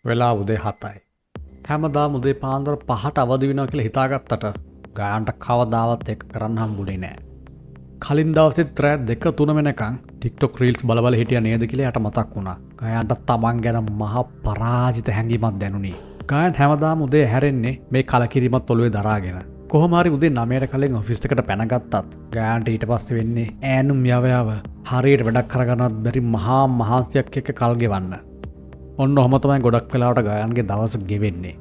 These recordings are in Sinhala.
වෙලාව උදේ 7යි. හැමදාම උදේ පාන්දර 5ට අවදි වෙනවා කියලා හිතාගත්තට ගයාන්ට කවදාවත් ඒක කරන්න හම්බුනේ නෑ. කලින් දවසෙත් රෑ 2-3 වෙනකන් TikTok reels බල බල හිටියා නේද කියලා එයාට මතක් වුණා. ගයාන්ට තමන් ගැන මහා පරාජිත හැඟීමක් දැනුනේ. ගයාන් හැමදාම උදේ ඇහැරෙන්නේ මේ කලකිරීමත් ඔළුවේ දරාගෙන. කොහොම හරි උදේ 9ට කලින් ඔෆිස් එකට පැනගත්තත් ගයාන්ට ඊට පස්සේ වෙන්නේ ඈනුම් යව යව හරියට වැඩක් කරගන්නවත් බැරි මහා මහන්සියක් එක්ක කල් ගෙවන්න. ඔන්න ඔහොම තමයි ගොඩක් වෙලාවට ගයාන්ගේ දවස ගෙවෙන්නේ.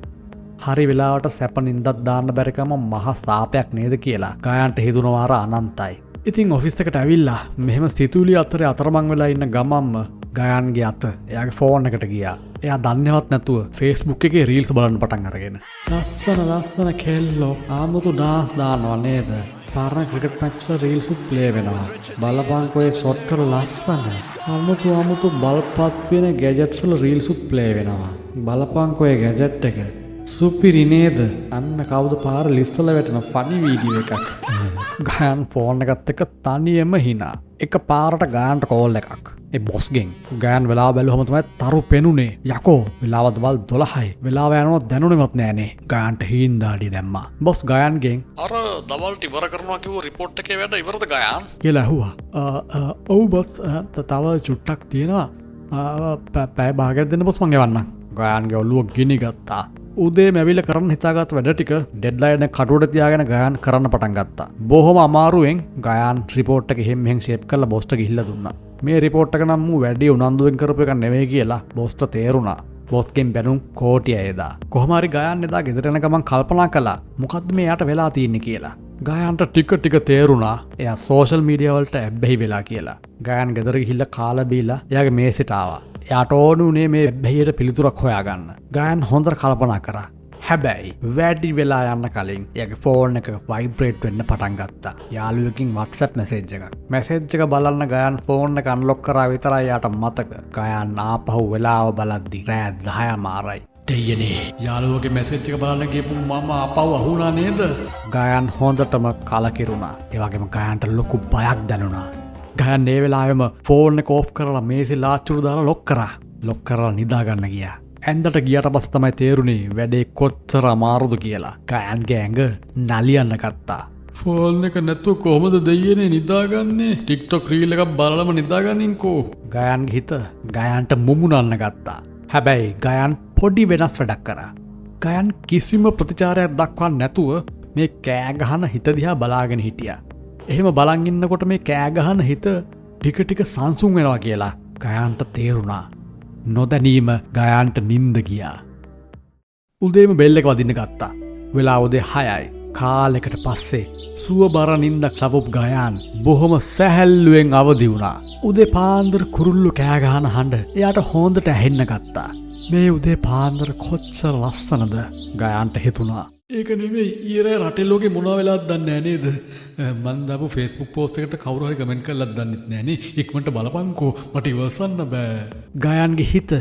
හරි වෙලාවට සැප නින්දක් දාන්න බැරිකම මහා සාපයක් නේද කියලා ගයාන්ට හිතුණ වාර අනන්තයි. ඉතින් ඔෆිස් එකට ඇවිල්ලා මෙහෙම සිතුවිලි අතරේ අතරමං වෙලා ඉන්න ගමන්ම ගයාන්ගේ අත එයාගේ ෆෝන් එකට ගියා. එයා දන්නේවත් නැතුව Facebook එකේ රීල්ස් බලන්න පටන් අරගෙන. ලස්සන ලස්සන කෙල්ලෝ ආමුතු ඩාන්ස් දානවා නේද? පරණ ක්‍රිකට් මැච් වල රීල්ස් උත් ප්ලේ වෙනවා. බලපංකෝ ඒ ෂොට් වල ලස්සන. අමුතු අමුතු බල්පත් වෙන ගැජට්ස් වල රීල්ස් උත් ප්ලේ වෙනවා. බලපංකෝ ඒ ගැජට් එක. සුපිරි නේද? අන්න කවුද පාර ලිස්සල වැටෙන ෆනි වීඩියෝ එකක්. ගයන් ෆෝන් එකත් එක්ක තනියම හිනා. එක පාරට ගයන්ට කෝල් එකක්. ඒ බොස්ගෙන්. ගයන් වෙලාව බැලුවම තමයි තරු පෙනුනේ. යකෝ වෙලාව දවල් 12යි. වෙලාව යනවා දැනුනේවත් නෑනේ. ගයන්ට හීන් දාඩිය දැම්මා. බොස් ගයන්ගෙන් අර දවල්ට ඉවර කරනවා කිව්ව රිපෝට් එකේ වැඩ ඉවරද ගයන්? කියලා ඇහුවා. ඔව් බොස්, තව චුට්ටක් තියෙනවා. පැය භාගයක් දෙන්න බොස්, මං එවන්නම්. ගයන්ගේ ඔළුව ගිනි ගත්තා. උදේ මැවිල්ල කරන්න හිතාගත් වැඩ ටික ඩෙඩ්ලයින් එක කටුවට තියාගෙන ගයන් කරන්න පටන් ගත්තා. බොහොම අමාරුවෙන් ගයන් රිපෝට් එක එහෙම් මෙහෙම් ෂේප් කරලා බොස්ට ගිහිල්ලා දුන්නා. මේ රිපෝට් එක නම් මූ වැඩි උනන්දුවෙන් කරපු එකක් නෙවෙයි කියලා බොස්ට තේරුණා. බොස්ගෙන් බැනුම් කෝටිය එදා. කොහොම හරි ගයන් එදා ගෙදර යන ගමන් කල්පනා කළා මොකද්ද මේ යාට වෙලා තියෙන්නේ කියලා. ගයන්ට ටික ටික තේරුණා එයා සෝෂල් මීඩියා වලට ඇබ්බැහි වෙලා කියලා. ගයන් ගෙදර ගිහිල්ලා කාලා බීලා එයාගේ මේසෙට ආවා. එයාට ඕන වුණේ මේ ඇබ්බැහියට පිළිතුරක් හොයාගන්න. ගයන් හොඳට කල්පනා කරා. හැබැයි වැඩි වෙලා යන්න කලින් එයාගේ ෆෝන් එක වයිබ්‍රේට් වෙන්න පටන් ගත්තා. යාළුවෙකින් WhatsApp message එකක්. මැසේජ් එක බලන්න ගයන් ෆෝන් එක අන්ලොක් කරා විතරයි එයාට මතක. ගයන් ආපහු වෙලාව බලද්දි රෑ 10:00මාරයි. දෙයියනේ, යාළුවගේ මැසේජ් එක බලන්න ගියපු මම ආපහු අහුණා නේද? ගයන් හොඳටම කලකිරුණා. ඒ වගේම ගයන්ට ලොකු බයක් දැනුණා. ගයන් ඒ වෙලාවෙම ෆෝන් එක ඕෆ් කරලා මේසෙ ලාච්චුවට දාලා ලොක් කරා. ලොක් කරලා නිදා ගන්න ගියා. ඇඳට ගියට පස්සේ තමයි තේරුණේ වැඩේ කොච්චර අමාරුද කියලා. ගයන්ගේ ඇඟ නලියන්න ගත්තා. ෆෝන් එක නැතුව කොහොමද දෙයියනේ නිදාගන්නේ? TikTok reel එකක් බලලම නිදාගනින්කෝ. ගයන්ගේ හිත ගයන්ට මුමුණන්න ගත්තා. හැබැයි ගයන් පොඩි වෙනස් වැඩක් කරා. ගයන් කිසිම ප්‍රතිචාරයක් දක්වන්න නැතුව මේ කෑ ගහන හිත දිහා බලාගෙන හිටියා. එහෙම බලන් ඉන්නකොට මේ කෑ ගහන හිත ටික ටික සංසුන් වෙනවා කියලා ගයන්ට තේරුණා. නොදැනීම ගයන්ට නින්ද ගියා. උදේම බෙල් එක වදින්න ගත්තා. වෙලාව උදේ 6යි. කාලෙකට පස්සේ සුව බර නින්දක් ලැබපු ගයන් බොහොම සැහැල්ලුවෙන් අවදි වුණා. උදේ පාන්දර කුරුල්ලු කෑ ගහන හඬ එයාට හොඳට ඇහෙන්න ගත්තා. මේ උදේ පාන්දර කොච්චර ලස්සනද ගයන්ට හිතුණා. ඒක නෙමෙයි, ඊයේ රෑ රටේ ලෝකේ මොනවා වෙලාද දන්නේ නෑ නේද? මං දාපු Facebook post එකට කවුරු හරි කමෙන්ට් කළාද දන්නෙත් නෑ නේ. ඉක්මනට බලපංකෝ, මට ඉවසන්න බෑ. ගයන්ගේ හිත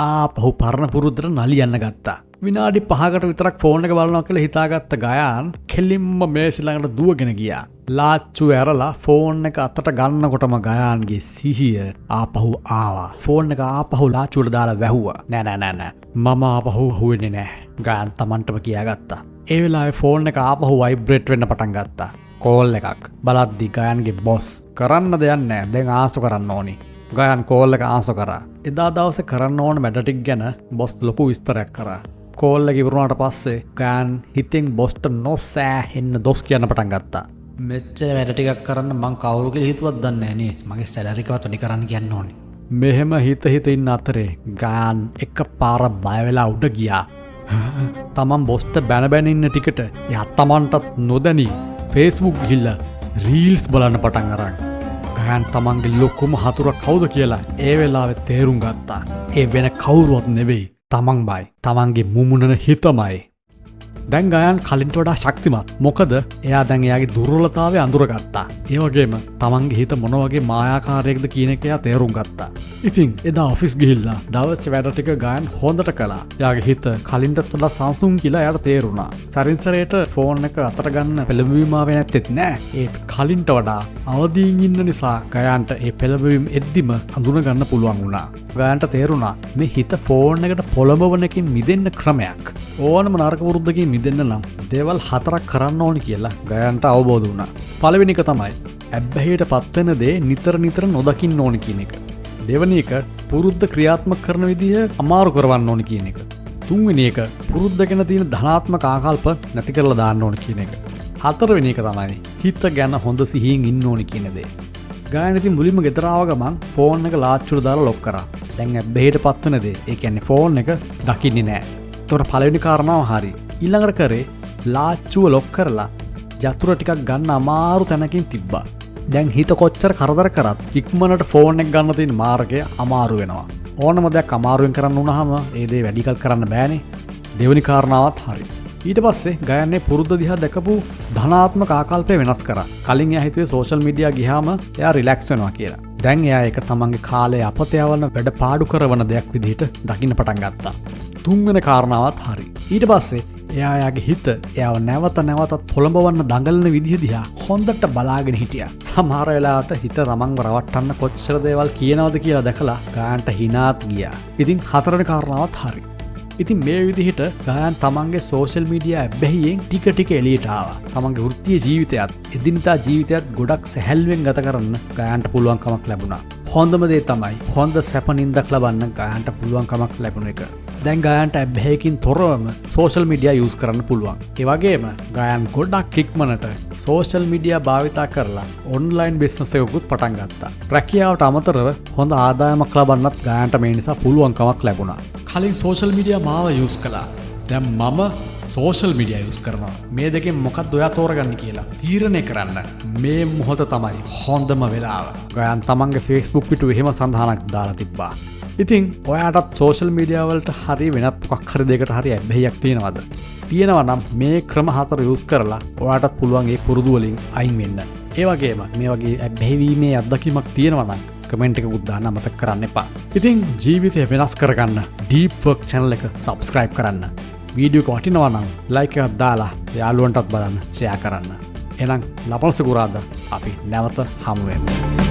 ආපහු පරණ පුරුද්දට නලියන්න ගත්තා. විනාඩි 5කට විතරක් ෆෝන් එක බලනවා කියලා හිතාගත්ත ගයන් කෙලින්ම මේසෙ ළඟට දුවගෙන ගියා. ලාච්චුව ඇරලා ෆෝන් එක අතට ගන්නකොටම ගයාන්ගේ සිහිය ආපහු ආවා. ෆෝන් එක ආපහු ලාච්චුවට දාලා වැහුවා. නෑ නෑ නෑ නෑ, මම ආපහු අහුවෙන්නේ නෑ. ගයන් තමන්ටම කියාගත්තා. ඒ වෙලාවේ ෆෝන් එක ආපහු වයිබ්‍රේට් වෙන්න පටන් ගත්තා. කෝල් එකක්. බලද්දි ගයන්ගේ බොස්. කරන්න දෙයක් නෑ. දැන් ආන්සර් කරන්න ඕනි. ගයන් කෝල් එක ආන්සර් කරා. එදා දවසේ කරන්න ඕන වැඩ ටික ගැන බොස් ලොකු විස්තරයක් කරා. කෝල් එක ඉවර වුණාට පස්සේ ගයන් හිතෙන් බොස්ට නොසෑහෙන්න දොස් කියන්න පටන් ගත්තා. මෙච්චර වැඩ ටිකක් කරන්න මං කවුරු කියලා හිතුවත් දන්නේ නෑ නේ. මගේ සැලරි එකවත් වැඩි කරන්න කියන්න ඕනේ. මෙහෙම හිත හිත ඉන්න අතරේ ගයන් එක පාර බය වෙලා උඩ ගියා. තමන් බොස්ට බැන බැන ඉන්න ටිකට එයා තමන්ටත් නොදැනී Facebook ගිහිල්ලා රීල්ස් බලන්න පටන් අරන්. ගයන් තමන්ගේ ලොකුම හතුර කවුද කියලා ඒ වෙලාවේ තේරුම් ගත්තා. ඒ වෙන කවුරුවත් නෙවෙයි, තමන්මයි. තමන්ගේ මුමුණන හිතමයි. දැන් ගයන් කලින්ට වඩා ශක්තිමත්. මොකද එයා දැන් එයාගේ දුර්වලතාවය අඳුරගත්තා. ඒ වගේම තමන්ගේ හිත මොන වගේ මායාකාරයකද කියන එක එයා තේරුම් ගත්තා. ඉතින් එදා ඔෆිස් ගිහිල්ලා දවසේ වැඩ ටික ගයන් හොඳට කළා. එයාගේ හිත කලින්ටත් වඩා සංසුන් කියලා එයාට තේරුණා. සැරින් සැරේට ෆෝන් එක අතට ගන්න පෙළඹවීම ආවේ නැත්තේත් නෑ. ඒත් කලින්ට වඩා අවදියෙන් ඉන්න නිසා ගයන්ට ඒ පෙළඹවීම එද්දිම අඳුන ගන්න පුළුවන් වුණා. ගයන්ට තේරුණා මේ හිත ෆෝන් එකට පොළඹවන එකකින් මිදෙන්න ක්‍රමයක්. ඕනම නරක පුරුද්දකින් මිදෙන්න නම් දේවල් හතරක් කරන්න ඕනි කියලා ගයන්ට අවබෝධ වුණා. පළවෙනි එක තමයි ඇබ්බැහියට පත්වෙන දේ නිතර නිතර නොදකින්න ඕනි කියන එක. දෙවෙනි එක පුරුද්ද ක්‍රියාත්මක කරන විදිහ අමාරු කරවන්න ඕනි කියන එක. තුන්වෙනි එක පුරුද්ද ගැන තියෙන ධනාත්මක ආකල්ප නැති කරලා දාන්න ඕනි කියන එක. හතරවෙනි එක තමයි හිත ගැන හොඳ සිහියෙන් ඉන්න ඕනි කියන දේ. ගයන් ඉතින් මුලින්ම ගෙදර ආව ගමන් ෆෝන් එක ලාච්චුවට දාලා ලොක් කරා. දැන් ඇබ්බැහියට පත්වෙන දේ, ඒ කියන්නේ ෆෝන් එක දකින්නේ නෑ. එතකොට පළවෙනි කාරණාව හරි. ඊළඟට කරේ ලාච්චුව ලොක් කරලා යතුර ටිකක් ගන්න අමාරු තැනකින් තිබ්බා. දැන් හිත කොච්චර කරදර කරත් ඉක්මනට ෆෝන් එක ගන්න තියෙන මාර්ගය අමාරු වෙනවා. ඕනම දෙයක් අමාරුවෙන් කරන්න වුණාම ඒ දේ වැඩි කල් කරන්න බෑනේ. දෙවෙනි කාරණාවත් හරි. ඊට පස්සේ ගයන්නේ පුරුද්ද දිහා දැකපු ධනාත්මක ආකල්පය වෙනස් කරා. කලින් එයා හිතුවේ සෝෂල් මීඩියා ගියාම එයා රිලැක්ස් වෙනවා කියලා. දැන් එයා ඒක තමන්ගේ කාලය අපත යවන වැඩ පාඩු කරවන දෙයක් විදිහට දකින්න පටන් ගත්තා. තුන්වෙනි කාරණාවත් හරි. ඊට පස්සේ එයා එයාගේ හිත එයාව නැවත නැවතත් පොළඹවන්න දඟලන විදිහ දිහා හොඳට බලාගෙන හිටියා. සමහර වෙලාවට හිත තමන්ව රවට්ටන්න කොච්චර දේවල් කියනවද කියලා දැකලා ගයන්ට හිනාත් ගියා. ඉතින් හතරවෙනි කාරණාවත් හරි. ඉතින් මේ විදිහට ගයන් තමන්ගේ සෝෂල් මීඩියා ඇබ්බැහියෙන් ටික ටික එළියට ආවා. තමන්ගේ වෘත්තීය ජීවිතයත් එදිනදා ජීවිතයත් ගොඩක් සැහැල්ලුවෙන් ගත කරන්න ගයන්ට පුළුවන්කමක් ලැබුණා. හොඳම දේ තමයි හොඳ සැප නින්දක් ලබන්න ගයන්ට පුළුවන්කමක් ලැබුණ එක. දැන් ගයන්ට ඇබ්බැහියකින් තොරවම සෝෂල් මීඩියා යූස් කරන්න පුළුවන්. ඒ වගේම ගයන් ගොඩක් ඉක්මනට සෝෂල් මීඩියා භාවිතා කරලා ඔන්ලයින් බිස්නස් එකකුත් පටන් ගත්තා. රැකියාවට අමතරව හොඳ ආදායමක් ලබන්නත් ගයන්ට මේ නිසා පුළුවන්කමක් ලැබුණා. කලින් සෝෂල් මීඩියා මාව යූස් කළා. දැන් මම සෝෂල් මීඩියා යූස් කරනවා. මේ දෙකෙන් මොකක්ද ඔයා තෝරගන්නේ කියලා තීරණය කරන්න මේ මොහොත තමයි හොඳම වෙලාව. ගයන් තමන්ගේ Facebook පිටුවේ එහෙම සඳහනක් දාලා තිබ්බා. ඉතින් ඔයාටත් සෝෂල් මීඩියා වලට හරි වෙනත් මොකක් හරි දෙයකට හරි ඇබ්බැහියක් තියෙනවද? තියෙනවා නම් මේ ක්‍රම හතර යූස් කරලා ඔයාටත් පුළුවන් ඒ පුරුදු වලින් අයින් වෙන්න. ඒ වගේම මේ වගේ ඇබ්බැහිවීමේ අත්දැකීමක් තියෙනවා නම් කමෙන්ට් එකකුත් දාන්න අමතක කරන්න එපා. ඉතින් ජීවිතය වෙනස් කරගන්න Deep Work channel එක subscribe කරන්න. වීඩියෝ එක වටිනවා නම් like එකක් දාලා යාළුවන්ටත් බලන්න ෂෙයා කරන්න. එහෙනම් ලබන සිකුරාදා අපි නැවත හමු වෙමු.